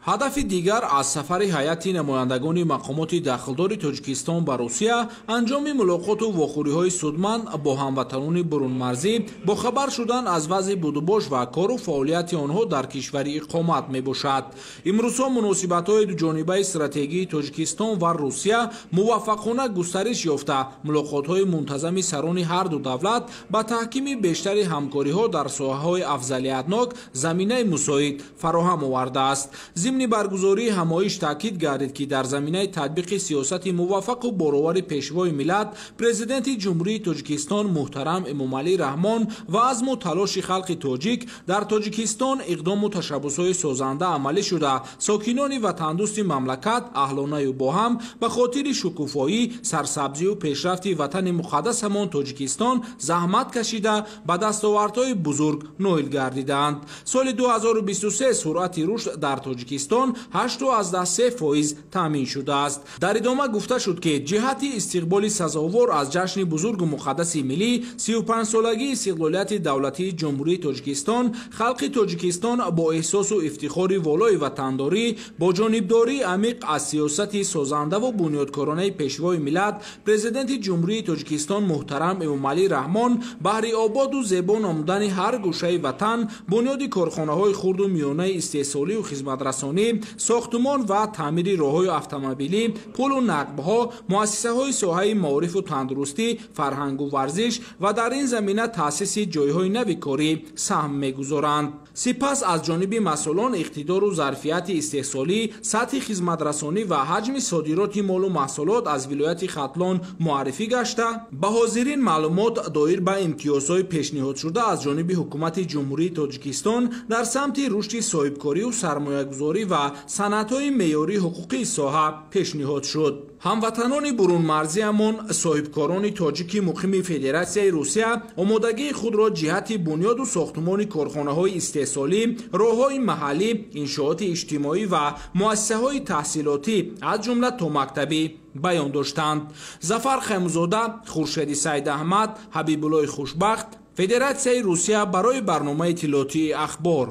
Ҳадафи дигар аз сафари ҳайати намояндагони мақомоти дахлдори Тоҷикистон ба Русия анҷоми мулоқоту вохӯриҳои судманд бо ҳамватанони бурунмарзӣ, бохабар шудан аз вазъи будубош ва кору фаъолияти онҳо дар кишвари иқомат мебошад. Имрӯзҳо муносибатҳои дуҷонибаи стратегии Тоҷикистон ва Русия муваффақона густариш ёфта, мулоқотҳои мунтазами сарони ҳар ду давлат ба таҳкими бештари ҳамкориҳо дар соҳаҳои афзалиятнок заминаи мусоид фароҳам овардааст. Зимни баргузории ҳамоиш таъкид гардид, ки дар заминаи татбиқи сиёсати муваффақу боровари Пешвои миллат, Президенти Ҷумҳурии Тоҷикистон муҳтарам Эмомалӣ Раҳмон ва азму талоши халқи тоҷик дар Тоҷикистон иқдому ташаббусҳои созанда амалӣ шуда, сокинони ватандӯсти мамлакат аҳлонаю бо ҳам ба хотири шукуфоӣ, сарсабзию пешрафти ватани муқаддасамон Тоҷикистон заҳмат кашида, ба дастовардҳои бузург ноил гардидаанд. Соли 2023 суръати рушд дар Тоҷикистон 8,3% таъмин шудааст. Дар идома гуфта шуд, ки ҷиҳати истиқболи сазовор аз ҷашни бузургу муқаддаси миллӣ, 35-солагии истиқлолияти давлатии Ҷумҳурии Тоҷикистон, халқи Тоҷикистон бо эҳсосу ифтихори волои ватандорӣ, бо ҷонибдории амиқ аз сиёсати созандаву бунёдкоронаи Пешвои миллат, Президенти Ҷумҳурии Тоҷикистон муҳтарам Эмомалӣ Раҳмон, баҳри ободу зебо намудани ҳар гӯшаи ватан, бунёди корхонаҳои хурду миёнаи истеҳсолию хизматрасонӣ, сохтумон ва таъмири роҳҳои автомобилӣ, пулу нақбҳо, муассисаҳои соҳаи маорифу тандурустӣ, фарҳангу варзиш ва дар ин замина таъсиси ҷойҳои нави корӣ саҳм мегузоранд. Сипас аз ҷониби масъулон иқтидору зарфияти истеҳсолӣ, сатҳи хизматрасонӣ ва ҳаҷми содироти молу маҳсулот аз вилояти Хатлон муаррифӣ гашта, ба ҳозирин маълумот доир ба имтиёзҳои пешниҳодшуда аз ҷониби Ҳукумати Ҷумҳурии Тоҷикистон дар самти рушди соҳибкорию сармоягузорӣ ва санадҳои меъёрии ҳуқуқии соҳа пешниҳод шуд. Ҳамватанони бурунмарзиамон, соҳибкорони тоҷики муқими Федератсияи Русия омодагии худро ҷиҳати бунёду сохтумони корхонаҳои истеҳсолӣ, роҳҳои маҳаллӣ, иншооти иҷтимоӣ ва муассисаҳои таҳсилотӣ аз ҷумла томактабӣ баён доштанд. Зафар Хаймзода, Хуршеди Сайдаҳмад, Ҳабибуллои Хушбахт, Федератсияи Русия барои барномаи иттилоотии Ахбор.